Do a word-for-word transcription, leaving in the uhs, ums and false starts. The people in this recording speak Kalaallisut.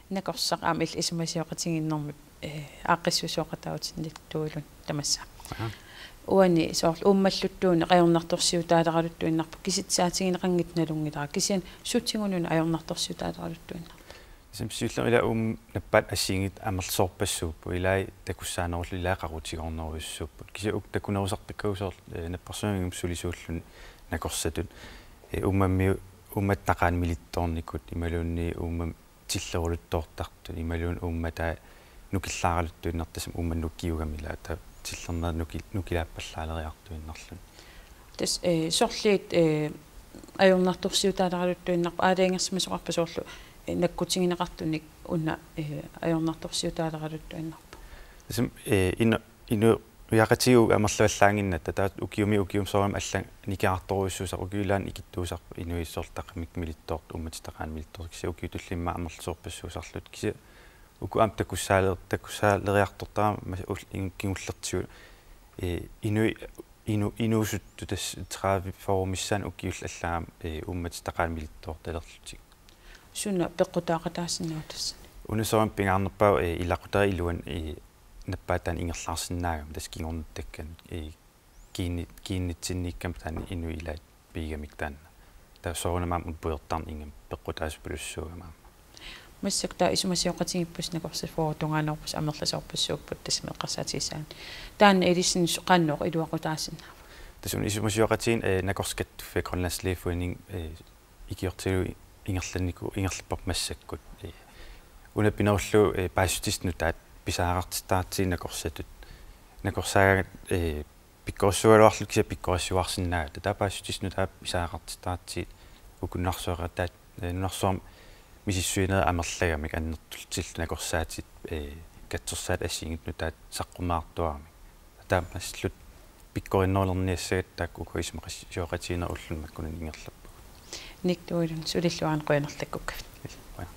Nakorsaq aamma illit isumasioqatigiinnermi, eh, aaqqissuussooqataavutit Nick Duelund tamassaaq. Aha. Uani soorlu uummalluttuuneq ajornartorsiutaaleraluttuinnarpoq, kisitsaatigineqanngitsoq nalunngilara, kisianni sutigut una ajornartorsiutaaleraluttuinnarpoq? Tassa siullermik ila uuma nappaat assigiinngitsut amerlasoorpassuupput, ilai takussaanerullutik ilai qaqutigoornerujussuupput. Kisianni uku takunerusartakkagut soorlu, eh, napparsimmavimmut sulisuulluni nakorsatut. Eh, uummammiut, uummattaqaanut milittoornikut imaluunniit uummammiut tilleruluttoortartut imaluunniit uummataat nukillaaraluttuinnartut, tassami uummannut ukiugami ila taava tillernerit nuki-, nukilaappallaaleriartuinnarluni. Tassa, eh, sorliit, eh, ajornartorsiutaaleraluttuinnarpoq, aalajangersimasoqarpa soorlu, eh, nakkutigineqartunik una, eh, ajornartorsiutaaleraluttuinnarpoq? Tassami, eh, inu-, inuiaqatigiit amerlavallaannginnatta, taava ukiumi ukiumi soorunami allanngorniartorujussuusarput, ukiup ilaani ikittuusarput inuit soorlu taqqamikkut milittoortut, uummatitaqaanut milittoortut, kisianni ukiut tulliit immaqa amerlasoorpassuusarlutik, kisianni uku aamma takussaale-, takussaaleriartortaraat ma-, ul-, in-, kingullertigut, eh, inui-, inu-, inuusuttut tassa tredive fyrre missaanni ukiullit allaat aamma, eh, uummatitaqaanut milittoortalerlutik. Suna peqqutaaqataasinnaava tassani? Una soorunami pingaarnerpaavoq, eh, ilaqutariit iluanni, eh, nappaataani ingerlaarsinnaagami tassa kingornuttakkanut, eh, kiinni-, kiinnitsinniikkama taanna inuit ilaat piigamikku taanna. Taava soorunami aamma una pujortarneq ingammik peqqutaasupilussuugami aamma. Massakkut taava isumasioqatigiippusi, nakorsat fyrre tungaannarupput amerlasoorpassuupput tassami eqqarsaatigisaanni. Taanna ilissinnut qanoq iluaqutaasinnaava? Tassa una isumasioqatigiinni, eh, Nakorsat Kattuffia, Grønlands Lægeforening, eh, ikiortigalugu ingerlanniku-, ingerlapparput massakkut. Eh, una pinerullugu, eh, paasissutissat nutaat pisariaqartittaratsigit nakorsatut. Nakorsaagaangat, eh, pikkorissuugaluarlutik kisianni pikkorissuarsinnaagatta. Taava paasissutissat nutaat pisariaqartittaratsigit uku nunarsuaqataat, eh, nunarsuarmi misissuinerit amerlagamik annertutillu nakorsaatit, eh, katsorsaatit assigiinngitsut nutaat saqqummertuaramik. Taamaasilluni pikkorinnerulerniassagatta taakku uku isumaqatigiinnerit ulluni makkunani ingerlappagut. Nick Duelund, sulilluarina qujanarlu takkukkavit. Qujan.